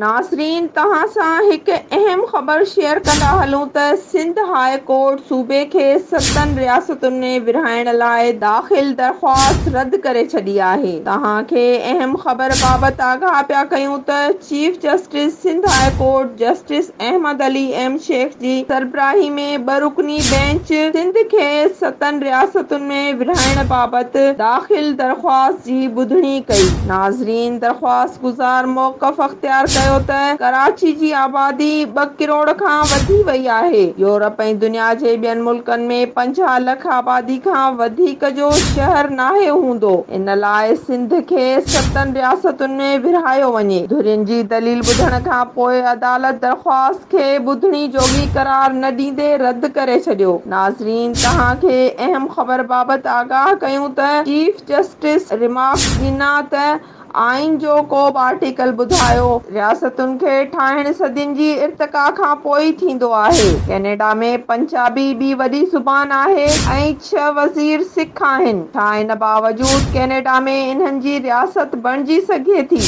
ناظرين توهان سان هڪ اهم خبر شيئر ڪندا هلون ته سنڌ هاء ڪورٽ صوبي کي ستن رياستن ۾ ورهائڻ لاء داخل درخواست رد ڪري ڇڏي آهي. توهان کي اهم خبر بابت آگاهه پيا ڪيون ته chief justice Sindh high court justice Ahmed Ali M Shaikh جي سربراهي ۾ ٻه رڪني بينچ سنڌ کي ستن رياستن ۾ ورهائڻ بابت داخل درخواست جي ٻڌڻي ڪئي. ناظرين درخواست گذار موقف اختيار ڪيو ته ڪراچي جي آبادي ٻه ڪروڙ کان وڌي وئي آهي، يورپ ۽ دنيا جي ٻين ملڪن ۾ 50 لک آبادي کان وڌيڪ جو شهر ناهي هوندو، ان لاء سنڌ کي ستن رياستن ۾ ورهايو وڃي. ڌرين جي دليل ٻڌڻ کان پوء عدالت درخواست کي ٻڌڻي جوڳي قرار نه ڏيندي رد ڪري ڇڏيو. ناظرين توهان کي اهم خبر بابت آگاهه ڪيون ته چيف جسٽس ريمارڪس ڏنا ته آئين جو ڪو به آرٽيڪل ٻڌايو، رياستن کي ٺاهڻ صدين جي ارتقا کان پوء ئي ٿيندو آهي. ڪينيڊا ۾ پنجابي ٻي وڏي زبان آهي ۽ ڇهه وزير سک آهن. ڇا ان باوجود ڪينيڊا ۾ انهن جي رياست بڻجي سگهي ٿي؟